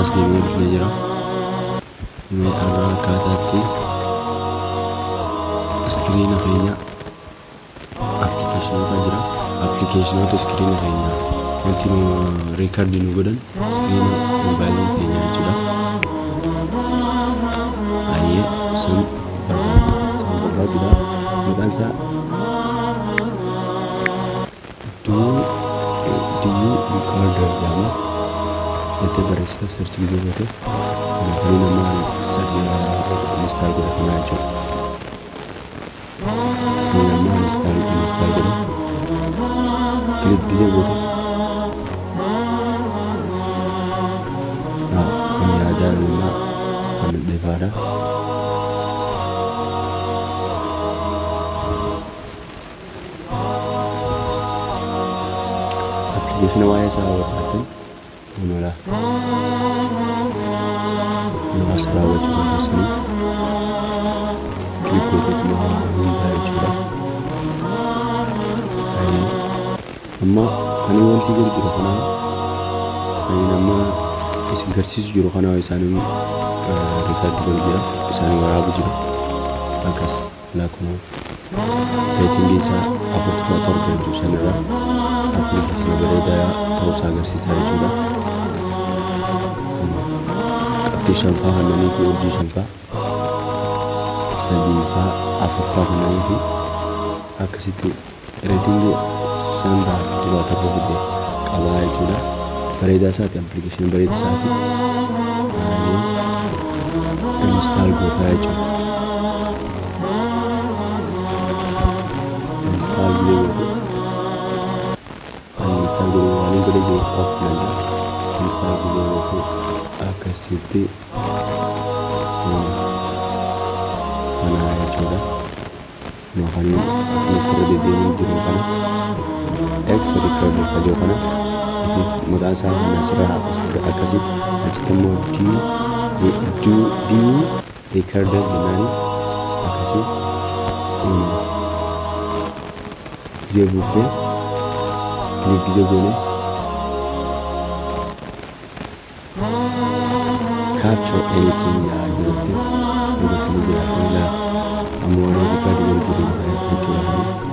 Ammas deebi'ee dhufnee jira. Mee har'a akkaataatti iskiriina keenya appilikeeshinoota jira. Appilikeeshinoota iskiriina keenya wanti nu reekardi nu godhan iskiriina moobaayilii keenya jechuudha. Hayyee, san barbaadu, san barbaaduudha. Maqaan isaa DU Recorder jedhama. Jettee barreessita, search gisee goote. Kanaafuu nama install godhe kanaa jechuudha. Inni nama install godhe click gisee goote, kun yaada namaa kan dhifaadha. Appilikeeshina waa'ee isaa barbaaddan kunola kunoo as raawwachuu dandeessanii, click gooteetuma hundaa jechuudha. Amma kan wanti jiru jiru kana, kan nama isin garsiisu jiru kana, isaanii record godhu jira, isaanii waraabu jira. Akkas laa, kunoo rating isaa 4.7 jechuu sanirra appilikeeshina bareedaa ta'uu isaa agarsiisaa jechuudha. Qabxii shanfaa kannanii fi urjii shanfaa, sadiifaa, afurfaa kannanii fi akkasitti rating 5.7 fide qabaa jechuudha. Bareedaa isaati, appilikeeshina bareedaa isaati. Install gootaa jechuudha. Install gisee goote, ani install godhee waan hin godhee jiruuf off naan jedha. Install gisee goote akkasitti kana jechuudha. Kan irra deddeebiin jiru kana, X Recorder kajoo kana, maqaan isaa kan asirraa akkasii, achitti immoo DU Recorder jennaani. Akkasii gisee buufnee click gisee goone, capture anything yaa jirutti nuti jira. Kun ilaa amma waan record godhu jiru jechuudha.